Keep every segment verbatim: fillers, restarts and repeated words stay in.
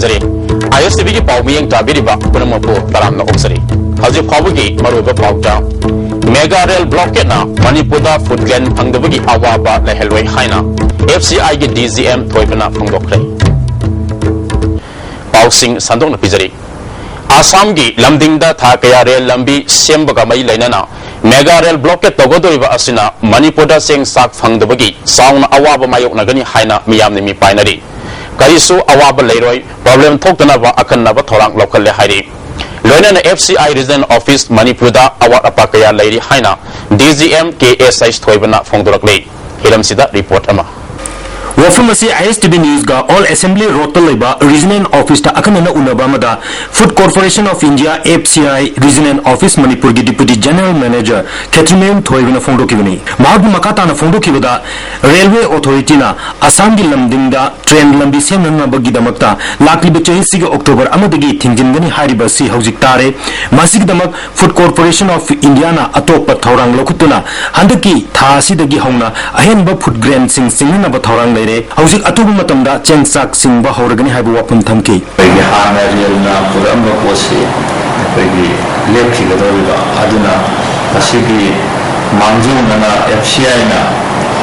ꯖꯔꯤ꯫ ꯑꯥꯏ S T ꯚꯤꯒꯤ ꯄꯥꯎ ꯃꯤꯠꯌꯦꯡ ꯇꯥꯕꯤꯔꯤꯕ ꯄꯨꯝꯅꯃꯛꯄꯨ ꯇꯔꯥꯝꯅ ꯑꯣꯛꯆꯔꯤ꯫ ꯍꯧꯖꯤꯛ ꯐꯥꯎꯕꯒꯤ ꯃꯔꯨꯑꯣꯏꯕ ꯄꯥꯎꯇ, ꯃꯦꯒꯥ ꯔꯦꯜ ꯕ꯭ꯂꯣꯀꯦꯠꯅ ꯃꯅꯤꯄꯨꯔꯗ ꯐꯨꯗ ꯒ꯭ꯔꯦꯟ ꯐꯪꯗꯕꯒꯤ ꯑꯋꯥꯕ ꯂꯩꯍꯜꯂꯣꯏ ꯍꯥꯏꯅ ꯑꯦꯐ ꯁꯤ ꯑꯥꯏꯒꯤ ꯗꯤ ꯖꯤ ꯑꯦꯝ ꯊꯣꯏꯕꯅ ꯐꯣꯡꯗꯣꯛꯈ꯭ꯔꯦ꯫ ꯄꯥꯎꯁꯤꯡ ꯁꯟꯗꯣꯛꯅ ꯄꯤꯖꯔꯤ꯫ ꯑꯁꯥꯝꯒꯤ ꯂꯝꯗꯤꯡꯗ ꯊꯥ ꯀꯌꯥ ꯔꯦꯜ ꯂꯝꯕꯤ ꯁꯦꯝꯕꯒ ꯃꯔꯤ ꯂꯩꯅꯅ ꯃꯦꯒꯥ ꯔꯦꯜ ꯕ꯭ꯂꯣꯀꯦꯠ ꯇꯧꯒꯗꯧꯔꯤꯕ ꯑꯁꯤꯅ ꯃꯅꯤꯄꯨꯔꯗ ꯆꯦꯡ ꯆꯥꯛ ꯐꯪꯗꯕꯒꯤ ꯆꯥꯎꯅ ꯑꯋꯥꯕ ꯃꯥꯌꯣꯛꯅꯒꯅꯤ ꯍꯥꯏꯅ ꯃꯤꯌꯥꯝꯅ ꯃꯤꯄꯥꯏꯅꯔꯤ꯫ ꯀꯔꯤꯁꯨ ꯑꯋꯥꯕ ꯂꯩꯔꯣꯏ, ꯄ꯭ꯔꯣꯕ꯭ꯂꯦꯝ ꯊꯣꯛꯇꯅꯕ ꯑꯈꯟꯅꯕ ꯊꯧꯔꯥꯡ ꯂꯧꯈꯠꯂꯦ ꯍꯥꯏꯔꯤ꯫ ꯂꯣꯏꯅꯅ F C I regional office ꯃꯅꯤꯄꯨꯔꯗ ꯑꯋꯥꯠ ꯑꯄꯥ ꯀꯌꯥ ꯂꯩꯔꯤ ꯍꯥꯏꯅ ꯗꯤ ꯖꯤ ꯑꯦꯝ ꯀꯦ ꯑꯦꯁ ꯑꯩꯆ ꯊꯣꯏꯕꯅ ꯐꯣꯡꯗꯣꯔꯛꯂꯤ꯫ ꯍꯤꯔꯝꯁꯤꯗ ꯔꯤꯄꯣꯔꯠ ꯑꯃ꯫ ꯋꯥꯐꯝ ꯑꯁꯤ ꯑꯥꯏ S T V ꯅ꯭ꯌꯨꯁꯀ all assembly ꯔꯣꯗꯇ ꯂꯩꯕ ꯔꯤꯖꯅꯦꯜ ꯑꯣꯐꯤꯁꯇ ꯑꯀꯟꯅꯅ ꯎꯅꯕ ꯑꯃꯗ food corporation of India, F C I, regional office ꯃꯅꯤꯄꯨꯔꯒꯤ ꯗꯤꯄꯨꯇꯤ ꯖꯦꯅꯔꯦꯜ ꯃꯦꯅꯦꯖꯔ ꯈꯦꯇ꯭ꯔꯤꯃꯌꯨꯝ ꯊꯣꯏꯕꯅ ꯐꯣꯡꯗꯣꯛꯈꯤꯕꯅꯤ꯫ ꯃꯍꯥꯛꯅ ꯃꯈꯥ ꯇꯥꯅ ꯐꯣꯡꯗꯣꯛꯈꯤꯕꯗ, ꯔꯦꯜꯋꯦ ꯑꯣꯊꯣꯔꯤꯇꯤꯅ ꯑꯁꯥꯝꯒꯤ ꯂꯝꯗꯤꯡꯗ ꯇ꯭ꯔꯦꯟ ꯂꯝꯕꯤ ꯁꯦꯝꯅꯅꯕꯒꯤꯗꯃꯛꯇ ꯂꯥꯛꯂꯤꯕ ꯆꯍꯤꯁꯤꯒꯤ ꯑꯣꯛꯇꯣꯕꯔ ꯑꯃꯗꯒꯤ ꯊꯤꯡꯖꯤꯟꯒꯅꯤ ꯍꯥꯏꯔꯤꯕ ꯑꯁꯤ ꯍꯧꯖꯤꯛ ꯇꯥꯔꯦ꯫ ꯃꯁꯤꯒꯤꯗꯃꯛ ꯐꯨꯗ ꯀꯣꯔꯄꯣꯔꯦꯁꯟ ꯑꯣꯐ ꯏꯟꯗꯤꯌꯥꯅ ꯑꯇꯣꯞꯄ ꯊꯧꯔꯥꯡ ꯂꯧꯈꯠꯇꯨꯅ ꯍꯟꯗꯛꯀꯤ ꯊꯥ ꯑꯁꯤꯗꯒꯤ ꯍꯧꯅ ꯑꯍꯦꯟꯕ ꯐꯨꯗ ꯒ꯭ꯔꯦꯟꯁꯤꯡ ꯆꯤꯡꯅꯅꯕ ꯊꯧꯔꯥꯡ ꯂꯩꯔꯦ꯫ ꯍꯧꯖꯤꯛ ꯑꯊꯨꯕ ꯃꯇꯝꯗ ꯆꯦꯡ ꯆꯥꯛ ꯆꯤꯡꯕ ꯍꯧꯔꯒꯅꯤ ꯍꯥꯏꯕ ꯋꯥꯐꯝ ꯊꯝꯈꯤ꯫ ꯑꯩꯈꯣꯏꯒꯤ ꯍꯥꯟꯅ ꯔꯦꯜꯅ ꯄꯨꯔꯛꯑꯝꯕ ꯄꯣꯠꯁꯤ ꯑꯩꯈꯣꯏꯒꯤ ꯂꯦꯞꯈꯤꯒꯗꯧꯔꯤꯕ ꯑꯗꯨꯅ ꯃꯁꯤꯒꯤ ꯃꯥꯡꯖꯧꯅꯅ ꯑꯦꯐ ꯁꯤ ꯑꯥꯏꯅ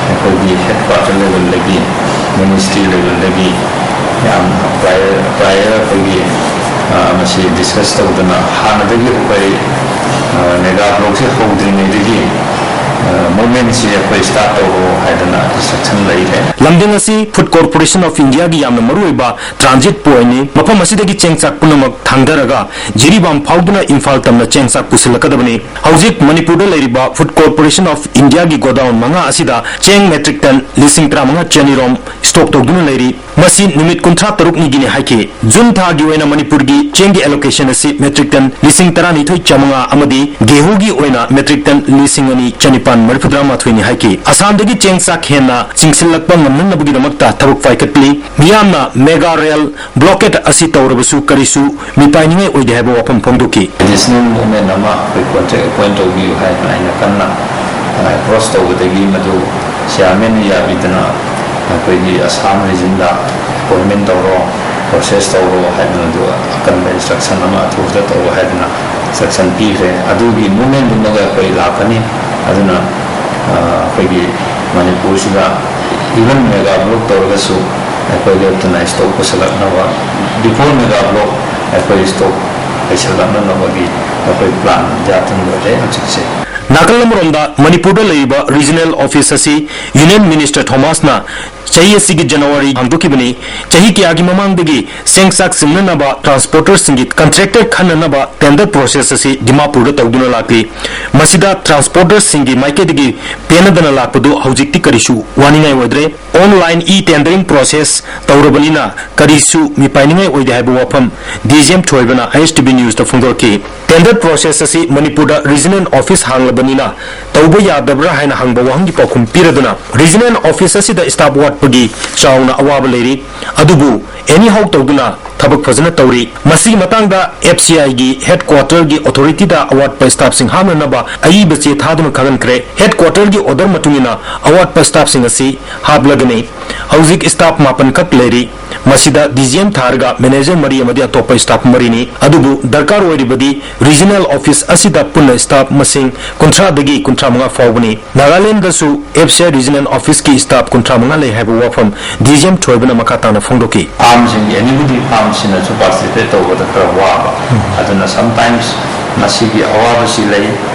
ꯑꯩꯈꯣꯏꯒꯤ ꯍꯦꯗ ꯀ꯭ꯋꯥꯇꯔ ꯂꯦꯚꯦꯜꯗꯒꯤ, ꯃꯤꯅꯤꯁꯇ꯭ꯔꯤ ꯂꯦꯚꯦꯜꯗꯒꯤ ꯌꯥꯝ ꯄ꯭ꯔꯥꯏꯌꯔ, ꯄ꯭ꯔꯥꯏꯌꯔ ꯑꯩꯈꯣꯏꯒꯤ, ꯑ, ꯃꯁꯤ ꯗꯤꯁꯀꯁ ꯇꯧꯗꯅ ꯍꯥꯟꯅꯗꯒꯤ ꯑꯩꯈꯣꯏ, ꯑ, ꯃꯦꯒꯥ ꯕ꯭ꯂꯣꯛꯁꯦ ꯍꯧꯗ꯭ꯔꯤꯉꯩꯗꯒꯤ, ꯑ, ꯃꯨꯚꯃꯦꯟꯁꯦ ꯑꯩꯈꯣꯏ ꯁ꯭ꯇꯥꯔꯠ ꯇꯧꯔꯣ ꯍꯥꯏꯗꯅ ꯏꯟꯁꯇ꯭ꯔꯛꯁꯟ ꯂꯩꯔꯦ꯫ ꯂꯝꯗꯤꯡ ꯑꯁꯤ ꯐꯨꯗ ꯀꯣꯔꯄꯣꯔꯦꯁꯟ ꯑꯣꯐ ꯏꯟꯗꯤꯌꯥꯒꯤ ꯌꯥꯝꯅ ꯃꯔꯨꯑꯣꯏꯕ ꯇ꯭ꯔꯥꯟꯖꯤꯠ ꯄꯣꯏꯟꯠꯅꯤ꯫ ꯃꯐꯝ ꯑꯁꯤꯗꯒꯤ ꯆꯦꯡ ꯆꯥꯛ ꯄꯨꯝꯅꯃꯛ ꯊꯥꯡꯗꯔꯒ ꯖꯤꯔꯤꯕꯥꯝ ꯐꯥꯎꯗꯨꯅ ꯏꯝꯐꯥꯜ ꯇꯝꯅ ꯆꯦꯡ ꯆꯥꯛ ꯄꯨꯁꯤꯜꯂꯛꯀꯗꯕꯅꯤ꯫ ꯍꯧꯖꯤꯛ ꯃꯅꯤꯄꯨꯔꯗ ꯂꯩꯔꯤꯕ ꯐꯨꯗ ꯀꯣꯔꯄꯣꯔꯦꯁꯟ ꯑꯣꯐ ꯏꯟꯗꯤꯌꯥꯒꯤ ꯒꯣꯗꯥꯎꯟ ꯃꯉꯥ ꯑꯁꯤꯗ ꯆꯦꯡ ꯃꯦꯇ꯭ꯔꯤꯛ ꯇꯟ ꯂꯤꯁꯤꯡ ꯇꯔꯥꯃꯉꯥ ꯆꯅꯤꯔꯣꯝ ꯁ꯭ꯇꯣꯛ ꯇꯧꯗꯨꯅ ꯂꯩꯔꯤ꯫ ꯃꯁꯤ ꯅꯨꯃꯤꯠ ꯀꯨꯟꯊ꯭ꯔꯥ ꯇꯔꯨꯛꯅꯤꯒꯤꯅꯤ ꯍꯥꯏꯈꯤ꯫ ꯖꯨꯟ ꯊꯥꯒꯤ ꯑꯣꯏꯅ ꯃꯅꯤꯄꯨꯔꯒꯤ ꯆꯦꯡꯒꯤ ꯑꯦꯂꯣꯀꯦꯁꯟ ꯑꯁꯤ ꯃꯦꯇ꯭ꯔꯤꯛ ꯇꯟ ꯂꯤꯁꯤꯡ ꯇꯔꯥꯅꯤꯊꯣꯏ ꯆꯥꯃꯉꯥ ꯑꯃꯗꯤ ꯒꯦꯍꯨꯒꯤ ꯑꯣꯏꯅ ꯃꯦꯇ꯭ꯔꯤꯛ ꯇꯟ ꯂꯤꯁꯤꯡ ꯑꯅꯤ ꯆꯅꯤꯄꯥꯟ ꯃꯔꯤꯐꯨꯇꯔꯥꯃꯥꯊꯣꯏꯅꯤ ꯍꯥꯏꯈꯤ꯫ ꯑꯁꯥꯝꯗꯒꯤ ꯆꯦꯡ ꯆꯥꯛ ꯍꯦꯟꯅ ꯆꯤꯡꯁꯤꯜꯂꯛꯄ ꯉꯝꯅꯅꯕꯒꯤꯗꯃꯛꯇ ꯊꯕꯛ ꯄꯥꯏꯈꯠꯂꯤ꯫ ꯃꯤꯌꯥꯝꯅ ꯃꯦꯒꯥ ꯔꯦꯜ ꯕ꯭ꯂꯣꯀꯦꯠ ꯑꯁꯤ ꯇꯧꯔꯕꯁꯨ ꯀꯔꯤꯁꯨ ꯃꯤꯄꯥꯏꯅꯤꯡꯉꯥꯏ ꯑꯣꯏꯗꯦ ꯍꯥꯏꯕ ꯋꯥꯐꯝ ꯐꯣꯡꯗꯣꯛꯈꯤ꯫ ꯑꯦꯗꯤꯁꯅꯦꯜ ꯃꯨꯚꯃꯦꯟ ꯑꯃ ꯑꯩꯈꯣꯏ ꯀꯣꯟꯇ꯭ꯔꯦꯛ ꯑꯦꯄꯣꯏꯟ ꯇꯧꯕꯤꯌꯨ ꯍꯥꯏꯗꯅ ꯑꯩꯅ ꯀꯟꯅ ꯑꯦꯄ꯭ꯔꯣꯁ ꯇꯧꯕꯗꯒꯤ ꯃꯗꯨ ꯆꯤꯌꯥꯔꯃꯦꯟꯅ ꯌꯥꯕꯤꯗꯅ ꯑꯩꯈꯣꯏꯒꯤ ꯑꯁꯥꯝ ꯔꯤꯖꯟꯗ ꯑꯦꯄꯣꯏꯟꯃꯦꯟ ꯇꯧꯔꯣ, ꯄ꯭ꯔꯣꯁꯦꯁ ꯇꯧꯔꯣ ꯍꯥꯏꯗꯅ, ꯑꯗꯨꯒ ꯑꯀꯟꯕ ꯏꯟꯁꯇ꯭ꯔꯛꯁꯟ ꯑꯃ ꯑꯊꯨꯕꯗ ꯇꯧꯔꯣ ꯍꯥꯏꯗꯅ ꯏꯟꯁꯇ꯭ꯔꯛꯁꯟ ꯄꯤꯈ꯭ꯔꯦ꯫ ꯑꯗꯨꯒꯤ ꯃꯨꯚꯃꯦꯟꯗꯨꯃꯒ ꯑꯩꯈꯣꯏ ꯂꯥꯛꯀꯅꯤ꯫ ꯑꯗꯨꯅ ꯑꯩꯈꯣꯏꯒꯤ ꯃꯅꯤꯄꯨꯔꯁꯤꯗ ꯏꯚꯟ ꯃꯦꯒꯥ ꯕ꯭ꯂꯣꯛ ꯇꯧꯔꯒꯁꯨ ꯑꯩꯈꯣꯏ ꯂꯦꯞꯇꯅ ꯁ꯭ꯇꯣꯛ ꯄꯨꯁꯜꯂꯛꯅꯕ, ꯕꯤꯐꯣꯔ ꯃꯦꯒꯥ ꯕ꯭ꯂꯣꯛ ꯑꯩꯈꯣꯏ ꯁ꯭ꯇꯣꯛ ꯂꯩꯁꯜꯂꯛꯅꯅꯕꯒꯤ ꯑꯩꯈꯣꯏ ꯄ꯭ꯂꯥꯟ ꯌꯥꯊꯪ ꯑꯣꯏꯔꯦ ꯍꯧꯖꯤꯛꯁꯦ꯫ ꯅꯥꯀꯜ ꯑꯃꯔꯣꯝꯗ, ꯃꯅꯤꯄꯨꯔꯗ ꯂꯩꯔꯤꯕ ꯔꯤꯖꯅꯦꯜ ꯑꯣꯐꯤꯁ ꯑꯁꯤ ꯌꯨꯅꯤꯌꯟ ꯃꯤꯅꯤꯁꯇꯔ ꯊꯣꯃꯥꯁꯅ ꯆꯍꯤ ꯑꯁꯤꯒꯤ ꯖꯅꯋꯥꯔꯤ ꯍꯥꯡꯗꯣꯛꯈꯤꯕꯅꯤ꯫ ꯆꯍꯤ ꯀꯌꯥꯒꯤ ꯃꯃꯥꯡꯗꯒꯤ ꯆꯦꯡ ꯆꯥꯛ ꯆꯤꯡꯅꯅꯕ ꯇ꯭ꯔꯥꯟꯁꯄꯣꯔꯇꯔꯁꯤꯡꯒꯤ ꯀꯟꯇ꯭ꯔꯦꯛꯇꯔ ꯈꯟꯅꯅꯕ ꯇꯦꯟꯗꯔ ꯄ꯭ꯔꯣꯁꯦꯁ ꯑꯁꯤ ꯗꯤꯃꯥꯄꯨꯔꯗ ꯇꯧꯗꯨꯅ ꯂꯥꯛꯂꯤ꯫ ꯃꯁꯤꯗ ꯇ꯭ꯔꯥꯟꯁꯄꯣꯔꯇꯔꯁꯤꯡꯒꯤ ꯃꯥꯏꯀꯩꯗꯒꯤ ꯄꯦꯟꯅꯗꯅ ꯂꯥꯛꯄꯗꯨ ꯍꯧꯖꯤꯛꯇꯤ ꯀꯔꯤꯁꯨ ꯋꯥꯅꯤꯡꯉꯥꯏ ꯑꯣꯏꯗ꯭ꯔꯦ꯫ ꯑꯣꯟꯂꯥꯏꯟ ꯏ ꯇꯦꯟꯗꯔꯤꯡ ꯄ꯭ꯔꯣꯁꯦꯁ ꯇꯧꯔꯕꯅꯤꯅ ꯀꯔꯤꯁꯨ ꯃꯤꯄꯥꯏꯅꯤꯡꯉꯥꯏ ꯑꯣꯏꯗꯦ ꯍꯥꯏꯕ ꯋꯥꯐꯝ ꯗꯤ ꯖꯤ ꯑꯦꯝ ꯊꯣꯏꯕꯅ ꯑꯥꯏ S T V ꯅ꯭ꯌꯨꯁꯇ ꯐꯣꯡꯗꯣꯔꯛꯈꯤ꯫ Tender process ꯑꯁꯤ ꯃꯅꯤꯄꯨꯔꯗ ꯔꯤꯖꯅꯦꯜ ꯑꯣꯐꯤꯁ ꯍꯥꯡꯂꯕꯅꯤꯅ ꯇꯧꯕ ꯌꯥꯗꯕ꯭ꯔꯥ ꯍꯥꯏꯅ ꯍꯪꯕ ꯋꯥꯍꯪꯒꯤ ꯄꯥꯎꯈꯨꯝ ꯄꯤꯔꯗꯨꯅ, ꯔꯤꯖꯅꯦꯜ ꯑꯣꯐꯤꯁ ꯑꯁꯤꯗ ꯁ꯭ꯇꯥꯐ ꯋꯥꯠꯄꯒꯤ ꯆꯥꯎꯅ ꯑꯋꯥꯕ ꯂꯩꯔꯤ, ꯑꯗꯨꯕꯨ ꯑꯦꯅꯤ ꯍꯥꯎ ꯇꯧꯗꯨꯅ ꯊꯕꯛ ꯐꯖꯅ ꯇꯧꯔꯤ꯫ ꯃꯁꯤꯒꯤ ꯃꯇꯥꯡꯗ ꯑꯦꯐ ꯁꯤ ꯑꯥꯏꯒꯤ ꯍꯦꯗ ꯀ꯭ꯋꯥꯇꯔꯒꯤ ꯑꯣꯊꯣꯔꯤꯇꯤꯗ ꯑꯋꯥꯠꯄ ꯁ꯭ꯇꯥꯐꯁꯤꯡ ꯍꯥꯞꯅꯅꯕ ꯑꯏꯕ ꯆꯦ ꯊꯥꯗꯨꯅ ꯈꯪꯍꯟꯈ꯭ꯔꯦ꯫ ꯍꯦꯗ ꯀ꯭ꯋꯥꯇꯔꯒꯤ ꯑꯣꯔꯗꯔ ꯃꯇꯨꯡ ꯏꯟꯅ ꯑꯋꯥꯠꯄ ꯁ꯭ꯇꯥꯐꯁꯤꯡ ꯑꯁꯤ ꯍꯥꯞꯂꯒꯅꯤ꯫ ꯍꯧꯖꯤꯛ ꯁ꯭ꯇꯥꯐ ꯃꯥꯄꯟ ꯈꯛ ꯂꯩꯔꯤ꯫ ꯃꯁꯤꯗ ꯗꯤ ꯖꯤ ꯑꯦꯝ ꯊꯥꯔꯒ ꯃꯦꯅꯦꯖꯔ ꯃꯔꯤ ꯑꯃꯗꯤ ꯑꯇꯣꯞꯄ ꯁ꯭ꯇꯥꯐ ꯃꯔꯤꯅꯤ꯫ ꯑꯗꯨꯕꯨ ꯗꯔꯀꯥꯔ ꯑꯣꯏꯔꯤꯕꯗꯤ ꯔꯤꯖꯅꯦꯜ ꯑꯣꯐꯤꯁ ꯑꯁꯤꯗ ꯄꯨꯟꯅ ꯁ꯭ꯇꯥꯐ ꯃꯁꯤꯡ ꯀꯨꯟꯊ꯭ꯔꯥꯗꯒꯤ ꯀꯨꯟꯊ꯭ꯔꯥ ꯃꯉꯥ ꯐꯥꯎꯕꯅꯤ꯫ ꯅꯥꯒꯥꯂꯦꯟꯗꯁꯨ ꯑꯦꯐ ꯁꯤ ꯑꯥꯏ ꯔꯤꯖꯅꯦꯜ ꯑꯣꯐꯤꯁꯀꯤ ꯁ꯭ꯇꯥꯐ ꯀꯨꯟꯊ꯭ꯔꯥ ꯃꯉꯥ ꯂꯩ ꯍꯥꯏꯕ ꯋꯥꯐꯝ ꯗꯤ ꯖꯤ ꯑꯦꯝ ꯊꯣꯏꯕꯅ ꯃꯈꯥ ꯇꯥꯅ ꯐꯣꯡꯗꯣꯛꯈꯤ꯫ ꯐꯥꯔꯝꯁꯤꯡ, ꯑꯦꯅꯤꯕꯣꯗꯤ ꯐꯥꯔꯝꯁꯤꯅꯁꯨ ꯄꯥꯔꯇꯤꯁꯤꯄꯦꯠ ꯇꯧꯕꯗ ꯈꯔ ꯋꯥꯕ, ꯑꯗꯨꯅ ꯁꯝꯇꯥꯏꯝꯁ ꯃꯁꯤꯒꯤ ꯑꯋꯥꯕꯁꯤ ꯂꯩ꯫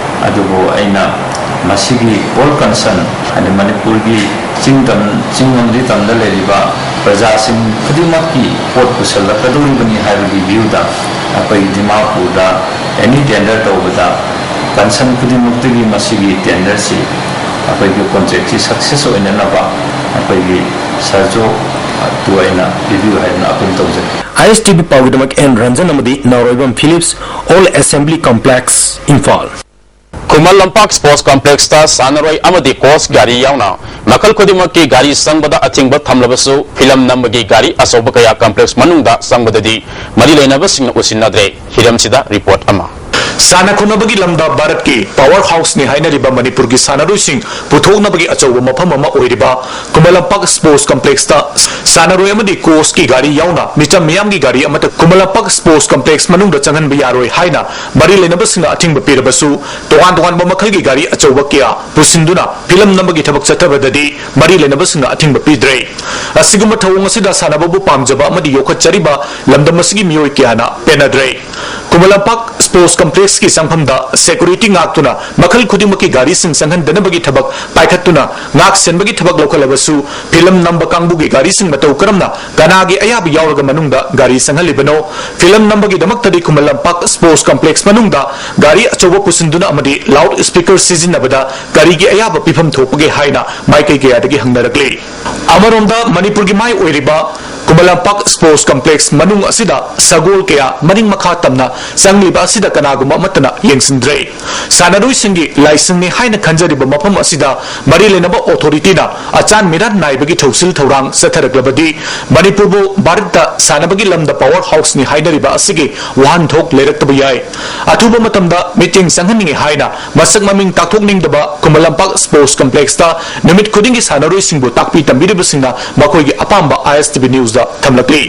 ꯑꯗꯨꯕꯨ ꯑꯩꯅ ꯃꯁꯤꯒꯤ ꯑꯣꯜ ꯀꯟꯁꯔꯟ, ꯍꯥꯏꯗꯤ ꯃꯅꯤꯄꯨꯔꯒꯤ ꯆꯤꯡ ꯇꯝ, ꯆꯤꯡ ꯑꯃꯗꯤ ꯇꯝꯗ ꯂꯩꯔꯤꯕ ꯄ꯭ꯔꯖꯥꯁꯤꯡ ꯈꯨꯗꯤꯡꯃꯛꯀꯤ ꯄꯣꯠ ꯄꯨꯁꯜꯂꯛꯀꯗꯧꯔꯤꯕꯅꯤ ꯍꯥꯏꯕꯒꯤ ꯚ꯭ꯌꯨꯗ ꯑꯩꯈꯣꯏ ꯗꯤꯃꯥꯄꯨꯔꯗ ꯑꯦꯅꯤ ꯇꯦꯟꯗꯔ ꯇꯧꯕꯗ ꯀꯟꯁꯔꯟ ꯈꯨꯗꯤꯡꯃꯛꯇꯒꯤ ꯃꯁꯤꯒꯤ ꯇꯦꯟꯗꯔꯁꯤ, ꯑꯩꯈꯣꯏꯒꯤ ꯀꯣꯟꯇ꯭ꯔꯦꯛꯁꯤ ꯁꯛꯁꯦꯁ ꯑꯣꯏꯅꯅꯕ ꯑꯩꯈꯣꯏꯒꯤ ꯁꯍꯖꯣꯒ ꯇꯨ ꯑꯩꯅ ꯄꯤꯕꯤꯌꯨ ꯍꯥꯏꯗꯅ ꯑꯄꯤꯜ ꯇꯧꯖꯔꯤ꯫ ꯑꯥꯏ ꯑꯦꯁ ꯇꯤ ꯚꯤ ꯄꯥꯎꯒꯤꯗꯃꯛ ꯑꯦꯟ ꯔꯟꯖꯟ ꯑꯃꯗꯤ Naoroibam Philips, old assembly complex, Imphal. Khuman Lampak sports ꯀꯝꯄ꯭ꯂꯦꯛꯁꯇ ꯁꯥꯟꯅꯔꯣꯏ ꯑꯃꯗꯤ ꯀꯣꯆ ꯒꯥꯔꯤ ꯌꯥꯎꯅ ꯃꯈꯜ ꯈꯨꯗꯤꯡꯃꯛꯀꯤ ꯒꯥꯔꯤ ꯆꯪꯕꯗ ꯑꯊꯤꯡꯕ ꯊꯝꯂꯕꯁꯨ, ꯐꯤꯂꯝ ꯅꯝꯕꯒꯤ ꯒꯥꯔꯤ ꯑꯆꯧꯕ ꯀꯌꯥ ꯀꯝꯄ꯭ꯂꯦꯛꯁ ꯃꯅꯨꯡꯗ ꯆꯪꯕꯗꯗꯤ ꯃꯔꯤ ꯂꯩꯅꯕꯁꯤꯡꯅ ꯎꯁꯤꯟꯅꯗ꯭ꯔꯦ꯫ ꯍꯤꯔꯝꯁꯤꯗ ꯔꯤꯄꯣꯔꯠ ꯑꯃ꯫ ꯁꯥꯟꯅ ꯈꯣꯠꯅꯕꯒꯤ ꯂꯝꯗ ꯚꯥꯔꯠꯀꯤ ꯄꯥꯋꯔ ꯍꯥꯎꯁꯅꯤ ꯍꯥꯏꯅꯔꯤꯕ ꯃꯅꯤꯄꯨꯔꯒꯤ ꯁꯥꯟꯅꯔꯣꯏꯁꯤꯡ ꯄꯨꯊꯣꯛꯅꯕꯒꯤ ꯑꯆꯧꯕ ꯃꯐꯝ ꯑꯃ ꯑꯣꯏꯔꯤꯕ ꯈꯨꯃꯟ ꯂꯝꯄꯥꯛ ꯁ꯭ꯄꯣꯔꯠꯁ ꯀꯝꯄ꯭ꯂꯦꯛꯁꯇ ꯁꯥꯟꯅꯔꯣꯏ ꯑꯃꯗꯤ ꯀꯣꯆꯀꯤ ꯒꯥꯔꯤ ꯌꯥꯎꯅ ꯃꯤꯆꯝ ꯃꯤꯌꯥꯝꯒꯤ ꯒꯥꯔꯤ ꯑꯃꯠꯇ ꯈꯨꯃꯟ ꯂꯝꯄꯥꯛ ꯁ꯭ꯄꯣꯔꯠꯁ ꯀꯝꯄ꯭ꯂꯦꯛꯁ ꯃꯅꯨꯡꯗ ꯆꯪꯍꯟꯕ ꯌꯥꯔꯣꯏ ꯍꯥꯏꯅ ꯃꯔꯤ ꯂꯩꯅꯕꯁꯤꯡꯅ ꯑꯊꯤꯡꯕ ꯄꯤꯔꯕꯁꯨ, ꯇꯣꯉꯥꯟ ꯇꯣꯉꯥꯟꯕ ꯃꯈꯜꯒꯤ ꯒꯥꯔꯤ ꯑꯆꯧꯕ ꯀꯌꯥ ꯄꯨꯁꯤꯟꯗꯨꯅ ꯐꯤꯂꯝ ꯅꯝꯕꯒꯤ ꯊꯕꯛ ꯆꯠꯊꯕꯗꯗꯤ ꯃꯔꯤ ꯂꯩꯅꯕꯁꯤꯡꯅ ꯑꯊꯤꯡꯕ ꯄꯤꯗ꯭ꯔꯦ꯫ ꯑꯁꯤꯒꯨꯝꯕ ꯊꯧꯑꯣꯡ ꯑꯁꯤꯗ ꯁꯥꯟꯅꯕꯕꯨ ꯄꯥꯝꯖꯕ ꯑꯃꯗꯤ ꯌꯣꯛꯈꯠꯆꯔꯤꯕ ꯂꯝꯗꯝ ꯑꯁꯤꯒꯤ ꯃꯤꯑꯣꯏ ꯀꯌꯥꯅ ꯄꯦꯟꯅꯗ꯭ꯔꯦ꯫ ꯈꯨꯃꯟ ꯂꯝꯄꯥꯛ ꯁ꯭ꯄꯣꯔꯠꯁ ꯀꯝꯄ꯭ꯂꯦꯛꯁꯀꯤ ꯆꯪꯐꯝꯗ ꯁꯦꯀ꯭ꯌꯨꯔꯤꯇꯤ ꯉꯥꯛꯇꯨꯅ ꯃꯈꯜ ꯈꯨꯗꯤꯡꯃꯛꯀꯤ ꯒꯥꯔꯤꯁꯤꯡ ꯆꯪꯍꯟꯗꯅꯕꯒꯤ ꯊꯕꯛ ꯄꯥꯏꯈꯠꯇꯨꯅ ꯉꯥꯛ ꯁꯦꯟꯕꯒꯤ ꯊꯕꯛ ꯂꯧꯈꯠꯂꯕꯁꯨ, ꯐꯤꯂꯝ ꯅꯝꯕ ꯀꯥꯡꯕꯨꯒꯤ ꯒꯥꯔꯤꯁꯤꯡ ꯃꯇꯧ ꯀꯔꯝꯅ ꯀꯅꯥꯒꯤ ꯑꯌꯥꯕ ꯌꯥꯎꯔꯒ ꯃꯅꯨꯡꯗ ꯒꯥꯔꯤ ꯆꯪꯍꯜꯂꯤꯕꯅꯣ? ꯐꯤꯂꯝ ꯅꯝꯕꯒꯤꯗꯃꯛꯇꯗꯤ ꯈꯨꯃꯟ ꯂꯝꯄꯥꯛ ꯁ꯭ꯄꯣꯔꯠꯁ ꯀꯝꯄ꯭ꯂꯦꯛꯁ ꯃꯅꯨꯡꯗ ꯒꯥꯔꯤ ꯑꯆꯧꯕ ꯄꯨꯁꯤꯟꯗꯨꯅ ꯑꯃꯗꯤ ꯂꯥꯎꯗ ꯁ꯭ꯄꯤꯀꯔ ꯁꯤꯖꯤꯟꯅꯕꯗ ꯀꯔꯤꯒꯤ ꯑꯌꯥꯕ ꯄꯤꯐꯝ ꯊꯣꯛꯄꯒꯦ ꯍꯥꯏꯅ ꯃꯥꯏꯀꯩ ꯀꯌꯥꯗꯒꯤ ꯍꯪꯅꯔꯛꯂꯤ꯫ ꯑꯃꯔꯣꯝꯗ ꯃꯅꯤꯄꯨꯔꯒꯤ ꯃꯥꯏ ꯑꯣꯏꯔꯤꯕ ꯈꯨꯃꯟ ꯂꯝꯄꯥꯛ ꯁ꯭ꯄꯣꯔꯠꯁ ꯀꯝꯄ꯭ꯂꯦꯛꯁ ꯃꯅꯨꯡ ꯑꯁꯤꯗ ꯁꯒꯣꯜ ꯀꯌꯥ ꯃꯅꯤꯡ ꯃꯈꯥ ꯇꯝꯅ ꯆꯪꯂꯤꯕ ꯑꯁꯤꯗ ꯀꯅꯥꯒꯨꯝꯕ ꯑꯃꯠꯇꯅ ꯌꯦꯡꯁꯤꯟꯗ꯭ꯔꯦ꯫ ꯁꯥꯟꯅꯔꯣꯏꯁꯤꯡꯒꯤ ꯂꯥꯏꯁꯪꯅꯤ ꯍꯥꯏꯅ ꯈꯟꯖꯔꯤꯕ ꯃꯐꯝ ꯑꯁꯤꯗ ꯃꯔꯤ ꯂꯩꯅꯕ ꯑꯣꯊꯣꯔꯤꯇꯤꯅ ꯑꯆꯥꯟ ꯃꯤꯔꯥꯟ ꯅꯥꯏꯕꯒꯤ ꯊꯧꯁꯤꯜ ꯊꯧꯔꯥꯡ ꯆꯠꯊꯔꯛꯂꯕꯗꯤ ꯃꯅꯤꯄꯨꯔꯕꯨ ꯚꯥꯔꯠꯇ ꯁꯥꯟꯅꯕꯒꯤ ꯂꯝꯗ ꯄꯥꯋꯔ ꯍꯥꯎꯁꯅꯤ ꯍꯥꯏꯅꯔꯤꯕ ꯑꯁꯤꯒꯤ ꯋꯥꯍꯟꯊꯣꯛ ꯂꯩꯔꯛꯇꯕ ꯌꯥꯏ꯫ ꯑꯊꯨꯕ ꯃꯇꯝꯗ ꯃꯤꯠꯌꯦꯡ ꯆꯪꯍꯟꯅꯤꯡꯏ ꯍꯥꯏꯅ ꯃꯁꯛ ꯃꯃꯤꯡ ꯇꯥꯛꯊꯣꯛꯅꯤꯡꯗꯕ ꯈꯨꯃꯟ ꯂꯝꯄꯥꯛ ꯁ꯭ꯄꯣꯔꯠꯁ ꯀꯝꯄ꯭ꯂꯦꯛꯁꯇ ꯅꯨꯃꯤꯠ ꯈꯨꯗꯤꯡꯒꯤ ꯁꯥꯟꯅꯔꯣꯏꯁꯤꯡꯕꯨ ꯇꯥꯛꯄꯤ ꯇꯝꯕꯤꯔꯤꯕꯁꯤꯡꯅ ꯃꯈꯣꯏꯒꯤ ꯑꯄꯥꯝꯕ ISTV ꯅ꯭ꯌꯨꯁꯇ ꯊꯝꯂꯛꯂꯤ꯫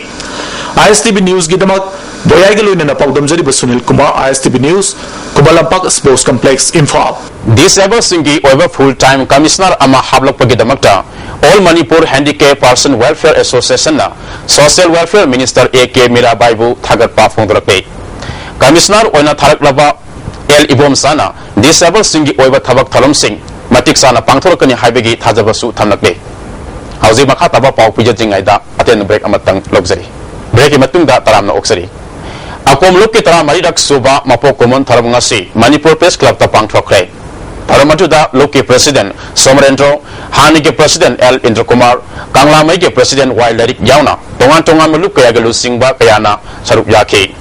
ISTV ꯅ꯭ꯌꯨꯁꯀꯤꯗꯃꯛ ꯕꯣꯌꯥꯏꯒ ꯂꯣꯏꯅꯅ ꯄꯥꯎꯗꯝꯖꯔꯤꯕ ꯁꯨꯅꯤꯜ ꯀꯨꯃꯥꯔ, ISTV ꯅ꯭ꯌꯨꯁ, ꯈꯨꯃꯟ ꯂꯝꯄꯥꯛ ꯁ꯭ꯄꯣꯔꯠꯁ ꯀꯝꯄ꯭ꯂꯦꯛꯁ, ꯏꯝꯐꯥꯜ꯫ ꯗꯤꯁꯑꯦꯕꯜꯁꯤꯡꯒꯤ ꯑꯣꯏꯕ ꯐꯨꯜ ꯇꯥꯏꯝ ꯀꯃꯤꯁꯅꯔ ꯑꯃ ꯍꯥꯞꯂꯛꯄꯒꯤꯗꯃꯛꯇ All Manipur Handicap Person Welfare Associationꯅ Social Welfare Minister A K ꯃꯤꯔꯥꯕꯥꯏꯕꯨ ꯊꯥꯒꯠꯄ ꯐꯣꯡꯗꯣꯔꯛꯂꯤ꯫ ꯀꯃꯤꯁꯅꯔ ꯑꯣꯏꯅ ꯊꯥꯔꯛꯂꯕ ꯑꯦꯜ ꯏꯕꯣꯝꯆꯥꯅ ꯗꯤꯁꯑꯦꯕꯜꯁꯤꯡꯒꯤ ꯑꯣꯏꯕ ꯊꯕꯛ ꯊꯧꯔꯝꯁꯤꯡ ꯃꯇꯤꯛ ꯆꯥꯅ ꯄꯥꯡꯊꯣꯔꯛꯀꯅꯤ ꯍꯥꯏꯕꯒꯤ ꯊꯥꯖꯕꯁꯨ ꯊꯝꯂꯛꯂꯤ꯫ ꯍꯧꯖꯤꯛ ꯃꯈꯥ ꯇꯥꯕ ꯄꯥꯎ ꯄꯤꯖꯗ꯭ꯔꯤꯉꯩꯗ ꯑꯇꯦꯟꯕ ꯕ꯭ꯔꯦꯛ ꯑꯃꯇꯪ ꯂꯧꯖꯔꯤ꯫ ꯕ꯭ꯔꯦꯛꯀꯤ ꯃꯇꯨꯡꯗ ꯇꯔꯥꯝꯅ ꯑꯣꯛꯆꯔꯤ꯫ ꯑꯀꯣꯝ ꯂꯨꯞꯀꯤ ꯇꯔꯥꯃꯔꯤꯔꯛ ꯁꯨꯕ ꯃꯄꯣꯛ ꯀꯨꯝꯑꯣꯟ ꯊꯧꯔꯝ ꯉꯁꯤ ꯃꯅꯤꯄꯨꯔ ꯄ꯭ꯔꯦꯁ ꯀ꯭ꯂꯕꯇ ꯄꯥꯡꯊꯣꯛꯈ꯭ꯔꯦ꯫ ꯊꯧꯔꯝ ꯑꯗꯨꯗ ꯂꯨꯞꯀꯤ ꯄ꯭ꯔꯦꯁꯤꯗꯦꯟ ꯁꯣꯃꯔꯦꯟꯗ꯭ꯔꯣ, ꯍꯥꯟꯅꯒꯤ ꯄ꯭ꯔꯦꯁꯤꯗꯦꯟ ꯑꯦꯜ ꯏꯟꯗ꯭ꯔꯀꯨꯃꯥꯔ, ꯀꯪꯂꯥꯃꯩꯒꯤ ꯄ꯭ꯔꯦꯁꯤꯗꯦꯟ ꯋꯥꯏ ꯂꯥꯏꯔꯤꯛ ꯌꯥꯎꯅ ꯇꯣꯉꯥꯟ ꯇꯣꯉꯥꯟꯕ ꯂꯨꯞ ꯀꯌꯥꯒꯤ ꯂꯨꯆꯤꯡꯕ ꯀꯌꯥꯅ ꯁꯔꯨꯛ ꯌꯥꯈꯤ꯫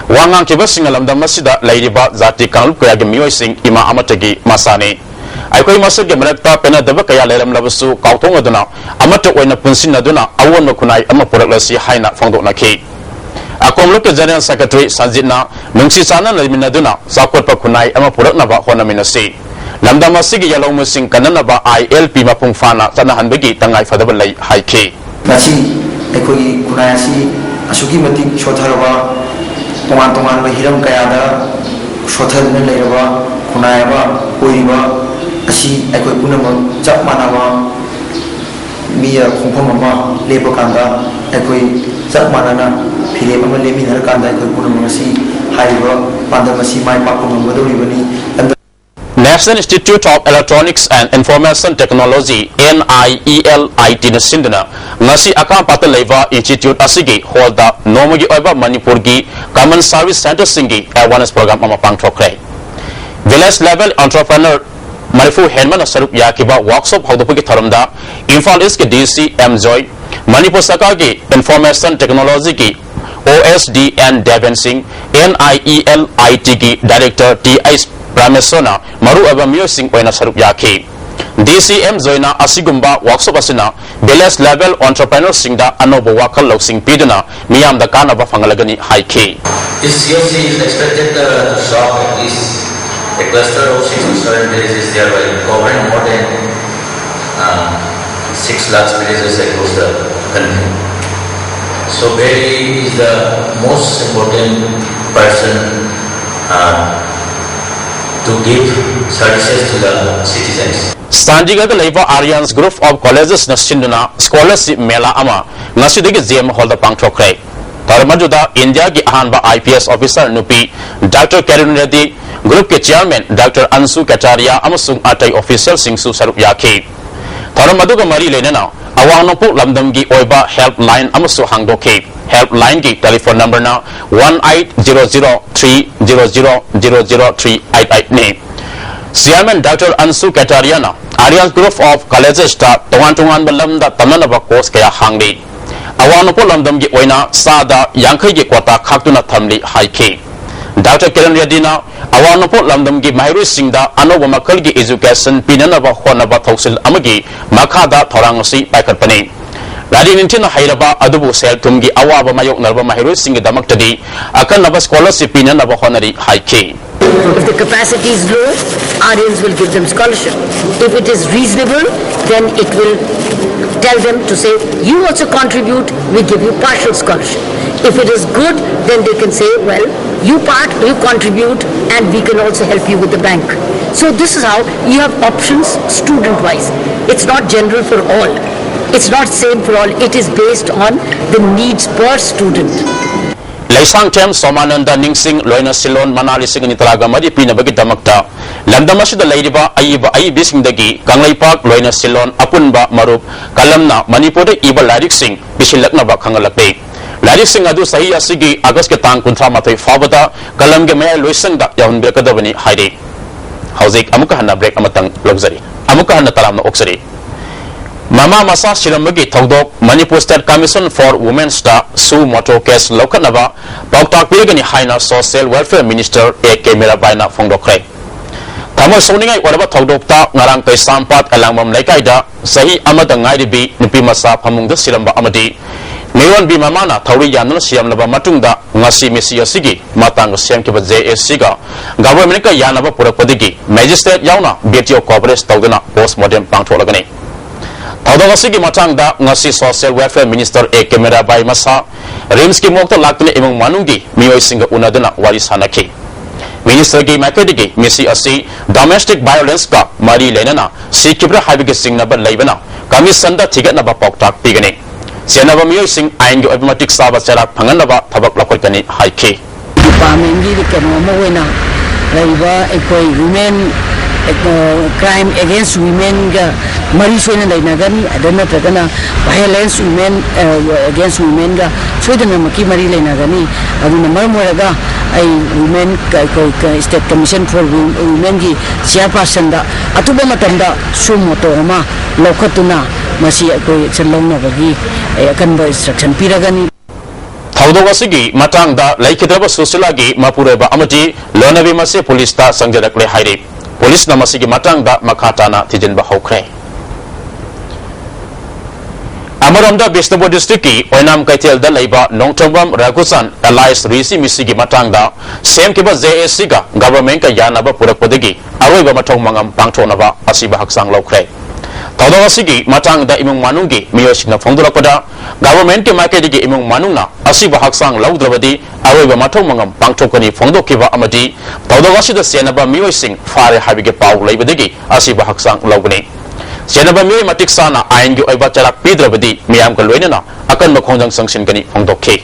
ꯋꯥ ꯉꯥꯡꯈꯤꯕꯁꯤꯡꯅ ꯂꯝꯗꯝ ꯑꯁꯤꯗ ꯂꯩꯔꯤꯕ ꯖꯥꯇꯤ ꯀꯥꯡꯂꯨꯞ ꯀꯌꯥꯒꯤ ꯃꯤꯑꯣꯏꯁꯤꯡ ꯏꯃꯥ ꯑꯃꯠꯇꯒꯤ ꯃꯆꯥꯅꯤ꯫ ꯑꯩꯈꯣꯏ ꯃꯁꯦꯜꯒꯤ ꯃꯔꯛꯇ ꯄꯦꯟꯅꯗꯕ ꯀꯌꯥ ꯂꯩꯔꯝꯂꯕꯁꯨ ꯀꯥꯎꯊꯣꯛꯅꯗꯨꯅ ꯑꯃꯠꯇ ꯑꯣꯏꯅ ꯄꯨꯟꯁꯤꯟꯅꯗꯨꯅ ꯑꯑꯣꯟꯕ ꯈꯨꯟꯅꯥꯏ ꯑꯃ ꯄꯨꯔꯛꯂꯁꯤ ꯍꯥꯏꯅ ꯐꯣꯡꯗꯣꯛꯅꯈꯤ꯫ ꯑꯀꯣꯝꯂꯨꯞꯀꯤ General Secretary ꯁꯟꯖꯤꯠꯅ ꯅꯨꯡꯁꯤ ꯆꯥꯟꯅꯅ ꯂꯩꯃꯤꯟꯅꯗꯨꯅ ꯆꯥꯎꯈꯠꯄ ꯈꯨꯟꯅꯥꯏ ꯑꯃ ꯄꯨꯔꯛꯅꯕ ꯍꯣꯠꯅꯃꯤꯟꯅꯁꯤ꯫ ꯂꯝꯗꯝ ꯑꯁꯤꯒꯤ ꯌꯥꯂꯧꯃꯤꯁꯤꯡ ꯀꯟꯅꯅꯕ ILP ꯃꯄꯨꯡ ꯐꯥꯅ ꯆꯠꯅꯍꯟꯕꯒꯤ ꯇꯉꯥꯏꯐꯗꯕ ꯂꯩ ꯍꯥꯏꯈꯤ꯫ ꯉꯁꯤ ꯑꯩꯈꯣꯏꯒꯤ ꯈꯨꯟꯅꯥꯏ ꯑꯁꯤ ꯑꯁꯨꯛꯀꯤ ꯃꯇꯤꯛ ꯁꯣꯠꯊꯔꯕ, ꯇꯣꯉꯥꯟ ꯇꯣꯉꯥꯟꯕ ꯍꯤꯔꯝ ꯀꯌꯥꯗ ꯁꯣꯠꯊꯗꯨꯅ ꯂꯩꯔꯕ ꯈꯨꯟꯅꯥꯏ ꯑꯃ ꯑꯣꯏꯔꯤꯕ ꯑꯁꯤ ꯑꯩꯈꯣꯏ ꯄꯨꯝꯅꯃꯛ ꯆꯞ ꯃꯥꯟꯅꯕ ꯃꯤ ꯈꯣꯡꯐꯝ ꯑꯃ ꯂꯦꯞꯄꯀꯥꯟꯗ ꯑꯩꯈꯣꯏ ꯆꯞ ꯃꯥꯟꯅꯅ ꯐꯤꯔꯦꯞ ꯑꯃ ꯂꯦꯞꯃꯤꯟꯅꯔꯀꯥꯟꯗ ꯑꯩꯈꯣꯏ ꯄꯨꯝꯅꯃꯛ ꯉꯁꯤ ꯍꯥꯏꯔꯤꯕ ꯄꯥꯟꯗꯝ ꯑꯁꯤ ꯃꯥꯏ ꯄꯥꯛꯄ ꯉꯝꯒꯗꯧꯔꯤꯕꯅꯤ꯫ National Institute of Electronics and Information Technology, NIELIT ꯅ ꯁꯤꯟꯗꯨꯅ ꯉꯁꯤ ꯑꯀꯥꯝꯄꯥꯠꯇ ꯂꯩꯕ institute ꯑꯁꯤꯒꯤ hall ꯗ ꯅꯣꯡꯃꯒꯤ ꯑꯣꯏꯕ ꯃꯅꯤꯄꯨꯔꯒꯤ common service centre ꯁꯤꯡꯒꯤ awareness program ꯑꯃ ꯄꯥꯡꯊꯣꯛꯈ꯭ꯔꯦ꯫ Village level entrepreneur ꯃꯔꯤꯐꯨ ꯍꯦꯟꯕꯅ ꯁꯔꯨꯛ ꯌꯥꯈꯤꯕ workshop ꯍꯧꯗꯣꯛꯄꯒꯤ ꯊꯧꯔꯝꯗ ꯏꯝꯐꯥꯜ East ꯀꯤ DC ꯑꯦꯝ ꯖꯣꯏ, ꯃꯅꯤꯄꯨꯔ ꯁꯔꯀꯥꯔꯒꯤ Information Technology ꯒꯤ OSD ꯑꯦꯟ ꯗꯦꯕꯦꯟ ꯁꯤꯡ, NIELIT ꯒꯤ director ꯇꯤ ꯑꯩꯆ ꯄ꯭ꯔꯃꯦꯁꯣꯔꯅ ꯃꯔꯨꯑꯣꯏꯕ ꯃꯤꯑꯣꯏꯁꯤꯡ ꯑꯣꯏꯅ ꯁꯔꯨꯛ ꯌꯥꯈꯤ꯫ DC ꯑꯦꯝ ꯖꯣꯏꯅ ꯑꯁꯤꯒꯨꯝꯕ workshop ꯑꯁꯤꯅ village level entrepreneur ꯁꯤꯡꯗ ꯑꯅꯧꯕ ꯋꯥꯈꯜ ꯂꯧꯁꯤꯡ ꯄꯤꯗꯨꯅ ꯃꯤꯌꯥꯝꯗ ꯀꯥꯟꯅꯕ ꯐꯪꯍꯜꯂꯒꯅꯤ ꯍꯥꯏꯈꯤ꯫ This COC is expected uh, to shop at least a cluster of six to seven villages, thereby covering more than uh, six lakhs villages across the country. So Bheri is the most important person uh, to give services to the citizens. ꯆꯥꯟꯗꯤꯒꯔꯗ ꯂꯩꯕ Arihant Group of Colleges ꯅ ꯁꯤꯟꯗꯨꯅ scholarship ꯃꯦꯂꯥ ꯑꯃ ꯉꯁꯤꯗꯒꯤ jam ꯍꯣꯜꯗ ꯄꯥꯡꯊꯣꯛꯈ꯭ꯔꯦ꯫ ꯊꯧꯔꯝ ꯑꯗꯨꯗ ꯏꯟꯗꯤꯌꯥꯒꯤ ꯑꯍꯥꯟꯕ IPS officer ꯅꯨꯄꯤ Doctor Kiran Reddy, group ꯀꯤ chairman Doctor Ansu Kataria ꯑꯃꯁꯨꯡ ꯑꯇꯩ official ꯁꯤꯡꯁꯨ ꯁꯔꯨꯛ ꯌꯥꯈꯤ꯫ ꯊꯧꯔꯝ ꯑꯗꯨꯒ ꯃꯔꯤ ꯂꯩꯅꯅ ꯑꯋꯥꯡ ꯅꯣꯡꯄꯣꯛ ꯂꯝꯗꯝꯒꯤ ꯑꯣꯏꯕ helpline ꯑꯃꯁꯨ ꯍꯥꯡꯗꯣꯛꯈꯤ꯫ Helpline ꯒꯤ telephone number ꯅ one eight zero zero three zero zero zero zero three eight eight ꯅꯤ꯫ Chairman Doctor Ansu Kataria ꯅ Arihant Group of Colleges ꯇ ꯇꯣꯉꯥꯟ ꯇꯣꯉꯥꯟꯕ ꯂꯝꯗ ꯇꯝꯅꯅꯕ course ꯀꯌꯥ ꯍꯥꯡꯂꯤ꯫ ꯑꯋꯥꯡ ꯅꯣꯡꯄꯣꯛ ꯂꯝꯗꯝꯒꯤ ꯑꯣꯏꯅ ꯆꯥꯗ ꯌꯥꯡꯈꯩꯒꯤ quota ꯈꯥꯛꯇꯨꯅ ꯊꯝꯂꯤ ꯍꯥꯏꯈꯤ꯫ Doctor Kiran Reddy ꯅ ꯑꯋꯥꯡ ꯅꯣꯡꯄꯣꯛ ꯂꯝꯗꯝꯒꯤ ꯃꯍꯩꯔꯣꯏꯁꯤꯡꯗ ꯑꯅꯧꯕ ꯃꯈꯜꯒꯤ education ꯄꯤꯅꯅꯕ ꯍꯣꯠꯅꯕ ꯊꯧꯁꯤꯜ ꯑꯃꯒꯤ ꯃꯈꯥꯗ ꯊꯧꯔꯥꯡ ꯑꯁꯤ ꯄꯥꯏꯈꯠꯄꯅꯤ꯫ ꯂꯥꯏꯔꯤꯛ ꯅꯤꯡꯊꯤꯅ ꯍꯩꯔꯕ ꯑꯗꯨꯕꯨ ꯁꯦꯜ ꯊꯨꯝꯒꯤ ꯑꯋꯥꯕ ꯃꯥꯌꯣꯛꯅꯔꯕ ꯃꯍꯩꯔꯣꯏꯁꯤꯡꯒꯤꯗꯃꯛꯇꯗꯤ ꯑꯀꯟꯅꯕ scholarship ꯄꯤꯅꯅꯕ ꯍꯣꯠꯅꯔꯤ ꯍꯥꯏꯈꯤ꯫ If the capacity is low, R Ns will give them scholarship. If it is reasonable, then it will tell them to say, "You also contribute, we give you partial scholarship." If it is good, then they can say, "Well, you part, you contribute, and we can also help you with the bank." So this is how you have options student-wise. It's not general for all. It's not same for all. It is based on the needs per student. Leishangthem ꯁꯣꯃꯥꯅꯟꯗ ꯅꯤꯡꯁꯤꯡ ꯂꯣꯏꯅ ꯁꯤꯜꯂꯣꯟ ꯃꯅꯥ ꯂꯤꯁꯤꯡ ꯑꯅꯤ ꯇꯔꯥꯒ ꯃꯔꯤ ꯄꯤꯅꯕꯒꯤꯗꯃꯛꯇ ꯂꯝꯗꯝ ꯑꯁꯤꯗ ꯂꯩꯔꯤꯕ ꯑꯏꯕ ꯑꯏꯕꯤꯁꯤꯡꯗꯒꯤ ꯀꯪꯂꯩꯄꯥꯛ ꯂꯣꯏꯅ ꯁꯤꯜꯂꯣꯟ ꯑꯄꯨꯟꯕ ꯃꯔꯨꯞ ꯀꯂꯝꯅ ꯃꯅꯤꯄꯨꯔꯗ ꯏꯕ ꯂꯥꯏꯔꯤꯛꯁꯤꯡ ꯄꯤꯁꯤꯜꯂꯛꯅꯕ ꯈꯪꯍꯜꯂꯛꯂꯤ꯫ ꯂꯥꯏꯔꯤꯛꯁꯤꯡ ꯑꯗꯨ ꯆꯍꯤ ꯑꯁꯤꯒꯤ ꯑꯥꯒꯁꯀꯤ ꯇꯥꯡ ꯀꯨꯟꯊ꯭ꯔꯥ ꯃꯥꯊꯣꯏ ꯐꯥꯎꯕꯗ ꯀꯂꯝꯒꯤ ꯃꯌꯥꯏ ꯂꯣꯏꯁꯪꯗ ꯌꯧꯍꯟꯕꯤꯔꯛꯀꯗꯕꯅꯤ ꯍꯥꯏꯔꯤ꯫ ꯍꯧꯖꯤꯛ ꯑꯃꯨꯛꯀ ꯍꯟꯅ break ꯑꯃꯇꯪ ꯂꯧꯖꯔꯤ꯫ ꯑꯃꯨꯛꯀ ꯍꯟꯅ ꯇꯔꯥꯝꯅ ꯑꯣꯛꯆꯔꯤ꯫ ꯃꯃꯥ ꯃꯆꯥ ꯁꯤꯔꯝꯕꯒꯤ ꯊꯧꯗꯣꯛ Manipur State Commission for Women'sꯇ suo motu case ꯂꯧꯈꯠꯅꯕ ꯄꯥꯎꯇꯥꯛ ꯄꯤꯔꯒꯅꯤ ꯍꯥꯏꯅ Social Welfare Minister A K ꯃꯤꯔꯥꯕꯥꯏꯅ ꯐꯣꯡꯗꯣꯛꯈ꯭ꯔꯦ꯫ ꯊꯃꯣꯏ ꯁꯣꯛꯅꯤꯡꯉꯥꯏ ꯑꯣꯏꯔꯕ ꯊꯧꯗꯣꯛꯇ ꯉꯔꯥꯡ ꯀꯩꯁꯥꯝꯄꯥꯠ ꯑꯂꯥꯡꯕꯝ ꯂꯩꯀꯥꯏꯗ ꯆꯍꯤ ꯑꯃꯗ ꯉꯥꯏꯔꯤꯕꯤ ꯅꯨꯄꯤ ꯃꯆꯥ ꯐꯃꯨꯡꯗ ꯁꯤꯔꯝꯕ ꯑꯃꯗꯤ ꯃꯤꯔꯣꯟꯕꯤ ꯃꯃꯥꯅ ꯊꯧꯔꯤ ꯌꯥꯟꯗꯨꯅ ꯁꯤꯔꯝꯂꯕ ꯃꯇꯨꯡꯗ ꯉꯁꯤ ꯃꯤꯁꯤ ꯑꯁꯤꯒꯤ ꯃꯇꯥꯡꯗ ꯁꯦꯝꯈꯤꯕ J A Cꯒ Governmentꯀ ꯌꯥꯅꯕ ꯄꯨꯔꯛꯄꯗꯒꯤ magistrate ꯌꯥꯎꯅ video coverage ꯇꯧꯗꯨꯅ postmortem ꯄꯥꯡꯊꯣꯛꯂꯒꯅꯤ꯫ ꯊꯧꯗꯣꯛ ꯑꯁꯤꯒꯤ ꯃꯇꯥꯡꯗ ꯉꯁꯤ Social Welfare Minister A K Mirabai ꯃꯁꯥ RIMSꯀꯤ morgueꯇ ꯂꯥꯛꯇꯨꯅ ꯏꯃꯨꯡ ꯃꯅꯨꯡꯒꯤ ꯃꯤꯑꯣꯏꯁꯤꯡꯒ ꯎꯅꯗꯨꯅ ꯋꯥꯔꯤ ꯁꯥꯅꯈꯤ꯫ Ministerꯒꯤ ꯃꯥꯏꯀꯩꯗꯒꯤ ꯃꯤꯁꯤ ꯑꯁꯤ domestic violenceꯀ ꯃꯔꯤ ꯂꯩꯅꯅ ꯁꯤꯈꯤꯕ꯭ꯔꯥ ꯍꯥꯏꯕꯒꯤ ꯆꯤꯡꯅꯕ ꯂꯩꯕꯅ Commissionꯗ ꯊꯤꯒꯠꯅꯕ ꯄꯥꯎꯇꯥꯛ ꯄꯤꯒꯅꯤ꯫ ꯆꯦꯟꯅꯕ ꯃꯤꯑꯣꯏꯁꯤꯡ ꯑꯥꯏꯟꯒꯤ ꯑꯣꯏꯕ ꯃꯇꯤꯛ ꯆꯥꯕ ꯆꯩꯔꯥꯛ ꯐꯪꯍꯟꯅꯕ ꯊꯕꯛ ꯂꯧꯈꯠꯀꯅꯤ ꯍꯥꯏꯈꯤ꯫ Departmentꯀꯤ ꯀꯩꯅꯣ ꯑꯃ ꯑꯣꯏꯅ ꯂꯩꯔꯤꯕ ꯑꯩꯈꯣꯏ women, ꯑ, crime against womenꯒ ꯃꯔꯤ ꯁꯣꯏꯅ ꯂꯩꯅꯒꯅꯤ, ꯑꯗ ꯅꯠꯇ꯭ꯔꯒꯅ violence women, ꯑ, against womenꯒ ꯁꯣꯏꯗꯅꯃꯛꯀꯤ ꯃꯔꯤ ꯂꯩꯅꯒꯅꯤ꯫ ꯑꯗꯨꯅ ꯃꯔꯝ ꯑꯣꯏꯔꯒ ꯑꯩ women, ꯑꯩꯈꯣꯏ State Commission for Womenꯒꯤ chairpersonꯗ ꯑꯊꯨꯕ ꯃꯇꯝꯗ suo motu ꯑꯃ ꯂꯧꯈꯠꯇꯨꯅ ꯃꯁꯤ ꯑꯩꯈꯣꯏ action ꯂꯧꯅꯕꯒꯤ ꯑꯩ ꯑꯀꯟꯕ instruction ꯄꯤꯔꯒꯅꯤ꯫ ꯊꯧꯗꯣꯛ ꯑꯁꯤꯒꯤ ꯃꯇꯥꯡꯗ ꯂꯩꯈꯤꯗ꯭ꯔꯕ ꯁꯨꯁꯤꯂꯥꯒꯤ ꯃꯄꯨꯔꯣꯏꯕ ꯑꯃꯗꯤ ꯂꯣꯏꯅꯕꯤ ꯃꯁꯦ policeꯇ ꯆꯪꯖꯔꯛꯂꯦ ꯍꯥꯏꯔꯤ꯫ Policeꯅ ꯃꯁꯤꯒꯤ ꯃꯇꯥꯡꯗ ꯃꯈꯥ ꯇꯥꯅ ꯊꯤꯖꯤꯟꯕ ꯍꯧꯈ꯭ꯔꯦ꯫ ꯑꯃꯔꯣꯝꯗ ꯕꯤꯁꯅꯨꯄꯨꯔ ꯗꯤꯁꯇ꯭ꯔꯤꯛꯀꯤ ꯑꯣꯏꯅꯥꯝ ꯀꯩꯊꯦꯜꯗ ꯂꯩꯕ ꯅꯣꯡꯊꯣꯝꯕꯝ ꯔꯘꯨꯆꯥꯟ alias ꯔꯤꯁꯤ ꯃꯤꯁꯤꯒꯤ ꯃꯇꯥꯡꯗ ꯁꯦꯝꯈꯤꯕ ꯖꯦ ꯑꯦ ꯁꯤꯒ ꯒꯚꯔꯟꯃꯦꯟꯠꯀ ꯌꯥꯅꯕ ꯄꯨꯔꯛꯄꯗꯒꯤ ꯑꯔꯣꯏꯕ ꯃꯊꯧ ꯃꯉꯝ ꯄꯥꯡꯊꯣꯛꯅꯕ ꯑꯁꯤꯕ ꯍꯛꯆꯥꯡ ꯂꯧꯈ꯭ꯔꯦ꯫ ꯊꯧꯗꯣꯛ ꯑꯁꯤꯒꯤ ꯃꯇꯥꯡꯗ ꯏꯃꯨꯡ ꯃꯅꯨꯡꯒꯤ ꯃꯤꯑꯣꯏꯁꯤꯡꯅ ꯐꯣꯡꯗꯣꯔꯛꯄꯗ, ꯒꯚꯔꯟꯃꯦꯟꯠꯀꯤ ꯃꯥꯏꯀꯩꯗꯒꯤ ꯏꯃꯨꯡ ꯃꯅꯨꯡꯅ ꯑꯁꯤꯕ ꯍꯛꯆꯥꯡ ꯂꯧꯗ꯭ꯔꯕꯗꯤ ꯑꯔꯣꯏꯕ ꯃꯊꯧ ꯃꯉꯝ ꯄꯥꯡꯊꯣꯛꯀꯅꯤ ꯐꯣꯡꯗꯣꯛꯈꯤꯕ ꯑꯃꯗꯤ ꯊꯧꯗꯣꯛ ꯑꯁꯤꯗ ꯆꯦꯟꯅꯕ ꯃꯤꯑꯣꯏꯁꯤꯡ ꯐꯥꯔꯦ ꯍꯥꯏꯕꯒꯤ ꯄꯥꯎ ꯂꯩꯕꯗꯒꯤ ꯑꯁꯤꯕ ꯍꯛꯆꯥꯡ ꯂꯧꯕꯅꯤ꯫ ꯆꯦꯟꯅꯕ ꯃꯤꯑꯣꯏ ꯃꯇꯤꯛ ꯆꯥꯅ ꯑꯥꯏꯟꯒꯤ ꯑꯣꯏꯕ ꯆꯩꯔꯥꯛ ꯄꯤꯗ꯭ꯔꯕꯗꯤ ꯃꯤꯌꯥꯝꯒ ꯂꯣꯏꯅꯅ ꯑꯀꯟꯕ ꯈꯣꯡꯖꯪ ꯆꯪꯁꯤꯟꯒꯅꯤ ꯐꯣꯡꯗꯣꯛꯈꯤ꯫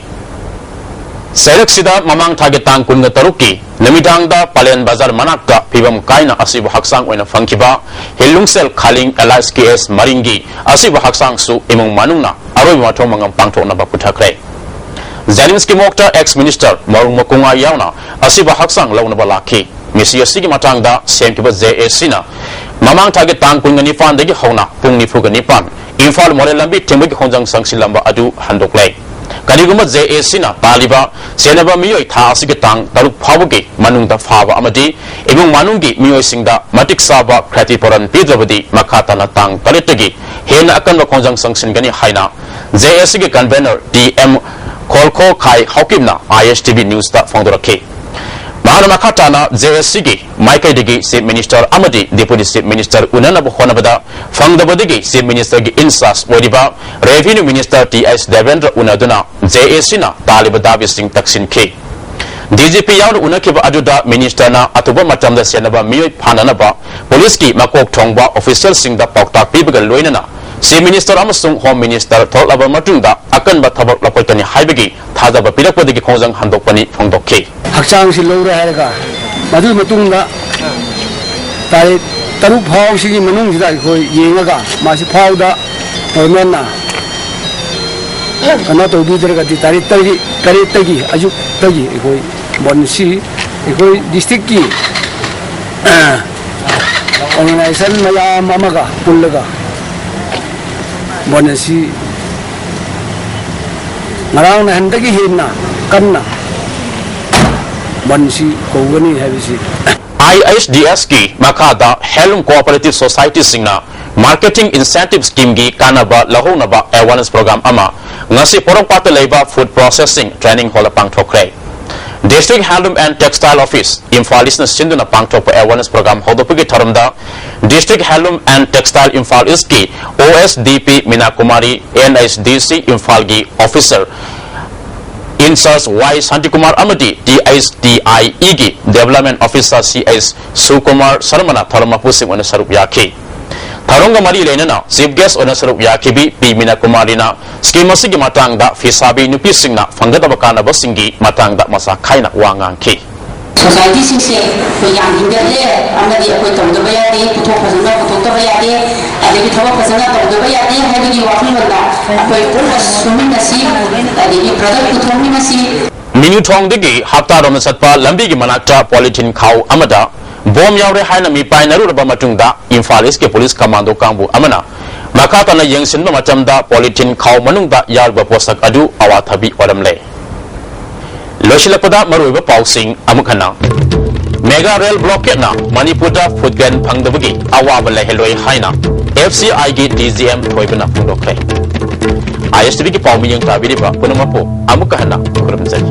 ꯆꯩꯔꯛꯁꯤꯗ ꯃꯃꯥꯡ ꯊꯥꯒꯤ ꯇꯥꯡ ꯀꯨꯟꯒ ꯇꯔꯨꯛꯀꯤ ꯅꯨꯃꯤꯗꯥꯡꯗ ꯄꯥꯂꯦꯟ ꯕꯖꯥꯔ ꯃꯅꯥꯛꯇ ꯐꯤꯕꯝ ꯀꯥꯏꯅ ꯑꯁꯤꯕ ꯍꯛꯆꯥꯡ ꯑꯣꯏꯅ ꯐꯪꯈꯤꯕ ꯍꯤꯂꯨꯡꯁꯦꯜ ꯈꯥꯂꯤꯡ alias ꯀꯦ ꯑꯦꯁ ꯃꯔꯤꯡꯒꯤ ꯑꯁꯤꯕ ꯍꯛꯆꯥꯡꯁꯨ ꯏꯃꯨꯡ ꯃꯅꯨꯡꯅ ꯑꯔꯣꯏꯕ ꯃꯊꯧ ꯃꯉꯝ ꯄꯥꯡꯊꯣꯛꯅꯕ ꯄꯨꯊꯈ꯭ꯔꯦ꯫ ꯖꯦꯅꯤꯝꯁꯀꯤ morgueꯇ ex minister ꯃꯔꯨꯡ ꯃꯀꯨꯉꯥ ꯌꯥꯎꯅ ꯑꯁꯤꯕ ꯍꯛꯆꯥꯡ ꯂꯧꯅꯕ ꯂꯥꯛꯈꯤ꯫ ꯃꯤꯁꯤ ꯑꯁꯤꯒꯤ ꯃꯇꯥꯡꯗ ꯁꯦꯝꯈꯤꯕ ꯖꯦ ꯑꯦ ꯁꯤꯅ ꯃꯃꯥꯡ ꯊꯥꯒꯤ ꯇꯥꯡ ꯀꯨꯟꯒ ꯅꯤꯄꯥꯟꯗꯒꯤ ꯍꯧꯅ ꯄꯨꯡ ꯅꯤꯐꯨꯒ ꯅꯤꯄꯥꯟ ꯏꯝꯐꯥꯜ ꯃꯣꯔꯦ ꯂꯝꯕꯤ ꯊꯤꯡꯕꯒꯤ ꯈꯣꯡꯖꯪ ꯆꯪꯁꯤꯜꯂꯝꯕ ꯑꯗꯨ ꯍꯟꯗꯣꯛꯂꯦ꯫ ꯀꯔꯤꯒꯨꯝꯕ ꯖꯦ ꯑꯦ ꯁꯤꯅ ꯇꯥꯜꯂꯤꯕ ꯆꯦꯟꯅꯕ ꯃꯤꯑꯣꯏ ꯊꯥ ꯑꯁꯤꯒꯤ ꯇꯥꯡ ꯇꯔꯨꯛ ꯐꯥꯎꯕꯒꯤ ꯃꯅꯨꯡꯗ ꯐꯥꯕ ꯑꯃꯗꯤ ꯏꯃꯨꯡ ꯃꯅꯨꯡꯒꯤ ꯃꯤꯑꯣꯏꯁꯤꯡꯗ ꯃꯇꯤꯛ ꯆꯥꯕ ꯈ꯭ꯌꯥꯇꯤꯄꯨꯔꯟ ꯄꯤꯗ꯭ꯔꯕꯗꯤ ꯃꯈꯥ ꯇꯥꯅ ꯇꯥꯡ ꯇꯔꯦꯠꯇꯒꯤ ꯍꯦꯟꯅ ꯑꯀꯟꯕ ꯈꯣꯡꯖꯪ ꯆꯪꯁꯤꯟꯒꯅꯤ ꯍꯥꯏꯅ ꯖꯦ ꯑꯦ ꯁꯤꯒꯤ convener ꯇꯤ ꯑꯦꯝ ꯈꯣꯜꯈꯣ ꯈꯥꯏ ꯍꯥꯎꯀꯤꯞꯅ ꯑꯥꯏ ꯑꯦꯁ ꯇꯤ ꯚꯤ ꯅ꯭ꯌꯨꯁꯇ ꯐꯣꯡꯗꯣꯔꯛꯈꯤ꯫ ꯃꯍꯥꯛꯅ ꯃꯈꯥ ꯇꯥꯅ ꯖꯦ ꯑꯦ ꯁꯤꯒꯤ ꯃꯥꯏꯀꯩꯗꯒꯤ Chief Minister ꯑꯃꯗꯤ Deputy Chief Minister ꯎꯅꯅꯕ ꯍꯣꯠꯅꯕꯗ ꯐꯪꯗꯕꯗꯒꯤ Chief Ministerꯒꯤ in charge ꯑꯣꯏꯔꯤꯕ Revenue Minister T H Debendra ꯎꯅꯗꯨꯅ ꯖꯦ ꯑꯦ ꯁꯤꯅ ꯇꯥꯜꯂꯤꯕ ꯗꯥꯕꯤꯁꯤꯡ ꯇꯛꯁꯤꯟꯈꯤ꯫ ꯗꯤ ꯖꯤ ꯄꯤ ꯌꯥꯎꯅ ꯎꯅꯈꯤꯕ ꯑꯗꯨꯗ ministerꯅ ꯑꯊꯨꯕ ꯃꯇꯝꯗ ꯆꯦꯟꯅꯕ ꯃꯤꯑꯣꯏ ꯐꯥꯅꯅꯕ ꯄꯨꯂꯤꯁꯀꯤ ꯃꯀꯣꯛ ꯊꯣꯡꯕ officialꯁꯤꯡꯗ ꯄꯥꯎꯇꯥꯛ ꯄꯤꯕꯒ ꯂꯣꯏꯅꯅ Chief Minister ꯑꯃꯁꯨꯡ Home Minister ꯊꯣꯛꯂꯕ ꯃꯇꯨꯡꯗ ꯑꯀꯟꯕ ꯊꯕꯛ ꯂꯧꯈꯠꯀꯅꯤ ꯍꯥꯏꯕꯒꯤ ꯊꯥꯖꯕ ꯄꯤꯔꯛꯄꯗꯒꯤ ꯈꯣꯡꯖꯪ ꯍꯟꯗꯣꯛꯄꯅꯤ ꯐꯣꯡꯗꯣꯛꯈꯤ꯫ ꯍꯛꯆꯥꯡꯁꯤ ꯂꯧꯔꯦ ꯍꯥꯏꯔꯒ ꯃꯗꯨꯒꯤ ꯃꯇꯨꯡꯗ ꯇꯥꯔꯤꯛ ꯇꯔꯨꯛ ꯐꯥꯎꯁꯤꯒꯤ ꯃꯅꯨꯡꯁꯤꯗ ꯑꯩꯈꯣꯏ ꯌꯦꯡꯉꯒ ꯃꯥꯁꯤ ꯐꯥꯎꯗ governmentꯅ ꯀꯩꯅꯣ ꯇꯧꯕꯤꯗ꯭ꯔꯒꯗꯤ ꯇꯥꯔꯤꯛ ꯇꯔꯦꯠ, ꯇꯔꯦꯠꯇꯒꯤ ꯑꯌꯨꯛꯇꯒꯤ ꯑꯩꯈꯣꯏ ꯕꯟꯁꯤ ꯑꯩꯈꯣꯏ districtꯀꯤ organization ꯃꯌꯥꯝ ꯑꯃꯒ ꯄꯨꯜꯂꯒ ꯕꯟ ꯑꯁꯤ ꯉꯔꯥꯡ ꯅꯍꯥꯟꯗꯒꯤ ꯍꯦꯟꯅ ꯀꯟꯅ ꯕꯟꯁꯤ ꯀꯧꯒꯅꯤ ꯍꯥꯏꯕꯁꯤ꯫ ꯑꯥꯏ ꯑꯩꯆ ꯗꯤ ꯑꯦꯁꯀꯤ ꯃꯈꯥꯗ handloom cooperative societyꯁꯤꯡꯅ Marketing Incentive Scheme ꯒꯤ ꯀꯥꯟꯅꯕ ꯂꯧꯍꯧꯅꯕ awareness program ꯑꯃ ꯉꯁꯤ ꯄꯣꯔꯣꯝꯄꯥꯠꯇ ꯂꯩꯕ Food Processing Training Hall the ꯄꯥꯡꯊꯣꯛꯈ꯭ꯔꯦ꯫ District Handloom and Textile Office Imphal East ꯅ ꯁꯤꯟꯗꯨꯅ ꯄꯥꯡꯊꯣꯛꯄ awareness program ꯍꯧꯗꯣꯛꯄꯒꯤ ꯊꯧꯔꯝꯗ District Handloom and Textile Imphal East ꯀꯤ O S D P ꯃꯤꯅꯥ Kumari, N H D C ꯏꯝꯐꯥꯜꯒꯤ officer in charge Y Shantikumar ꯑꯃꯗꯤ T H D I E ꯒꯤ Development Officer C H ꯁꯨꯀꯨꯃꯥꯔ ꯁꯔꯃꯅ ꯊꯧꯔꯝ ꯃꯄꯨꯁꯤꯡ ꯑꯣꯏꯅ ꯁꯔꯨꯛ ꯌꯥꯈꯤ꯫ ꯊꯧꯔꯝꯒ ꯃꯔꯤ ꯂꯩꯅꯅ chief guest ꯑꯣꯏꯅ ꯁꯔꯨꯛ ꯌꯥꯈꯤꯕꯤ ꯄꯤ ꯃꯤꯅꯥ ꯀꯨꯃꯥꯔꯤꯅ scheme ꯑꯁꯤꯒꯤ ꯃꯇꯥꯡꯗ ꯐꯤꯁꯥꯕꯤ ꯅꯨꯄꯤꯁꯤꯡꯅ ꯐꯪꯒꯗꯕ ꯀꯥꯟꯅꯕꯁꯤꯡꯒꯤ ꯃꯇꯥꯡꯗ ꯃꯁꯥ ꯈꯥꯏꯅ ꯋꯥ ꯉꯥꯡꯈꯤ꯫ Society ꯁꯤꯡꯁꯦ ꯑꯩꯈꯣꯏ ꯌꯥꯝ ꯍꯤꯡꯒꯠꯂꯦ ꯑꯃꯗꯤ ꯑꯩꯈꯣꯏ ꯇꯧꯗꯕ ꯌꯥꯗꯦ, ꯄꯨꯊꯣꯛ ꯐꯖꯅ ꯄꯨꯊꯣꯛꯇꯕ ꯌꯥꯗꯦ, ꯑꯗꯒꯤ ꯊꯕꯛ ꯐꯖꯅ ꯇꯧꯗꯕ ꯌꯥꯗꯦ ꯍꯥꯏꯕꯒꯤ ꯋꯥꯈꯜꯂꯣꯟꯗ ꯑꯩꯈꯣꯏ ꯄꯨꯟꯅ ꯁꯨꯃꯤꯟꯅꯁꯤ, ꯑꯗꯒꯤ product ꯄꯨꯊꯣꯛꯃꯤꯟꯅꯁꯤ꯫ ꯃꯤꯅꯨꯊꯣꯡꯗꯒꯤ ꯍꯞꯇꯥꯔꯣꯝꯗ ꯆꯠꯄ ꯂꯝꯕꯤꯒꯤ ꯃꯅꯥꯛꯇ polythene ꯈꯥꯎ ꯑꯃꯗ bomb ꯌꯥꯎꯔꯦ ꯍꯥꯏꯅ ꯃꯤꯄꯥꯏꯅꯔꯨꯔꯕ ꯃꯇꯨꯡꯗ ꯏꯝꯐꯥꯜ ꯏꯁꯀꯤ police commando ꯀꯥꯡꯕꯨ ꯑꯃꯅ ꯃꯈꯥ ꯇꯥꯅ ꯌꯦꯡꯁꯤꯟꯕ ꯃꯇꯝꯗ polythene ꯈꯥꯎ ꯃꯅꯨꯡꯗ ꯌꯥꯎꯔꯤꯕ ꯄꯣꯠꯁꯛ ꯑꯗꯨ ꯑꯋꯥꯊꯕꯤ ꯑꯣꯏꯔꯝꯂꯦ꯫ ꯂꯣꯏꯁꯤꯜꯂꯛꯄꯗ ꯃꯔꯨꯑꯣꯏꯕ ꯄꯥꯎꯁꯤꯡ ꯑꯃꯨꯛ ꯍꯟꯅ꯫ Mega rail blockade ꯅ ꯃꯅꯤꯄꯨꯔꯗ food grain ꯐꯪꯗꯕꯒꯤ ꯑꯋꯥꯕ ꯂꯩꯍꯜꯂꯣꯏ ꯍꯥꯏꯅ F C I ꯒꯤ D G M ꯊꯣꯏꯕꯅ ꯐꯣꯡꯗꯣꯛꯈ꯭ꯔꯦ꯫ I S T V ꯒꯤ ꯄꯥꯎ ꯃꯤꯠꯌꯦꯡ ꯇꯥꯕꯤꯔꯤꯕ ꯄꯨꯝꯅꯃꯛꯄꯨ ꯑꯃꯨꯛꯀ ꯍꯟꯅ ꯈꯨꯔꯨꯝꯖꯔꯤ꯫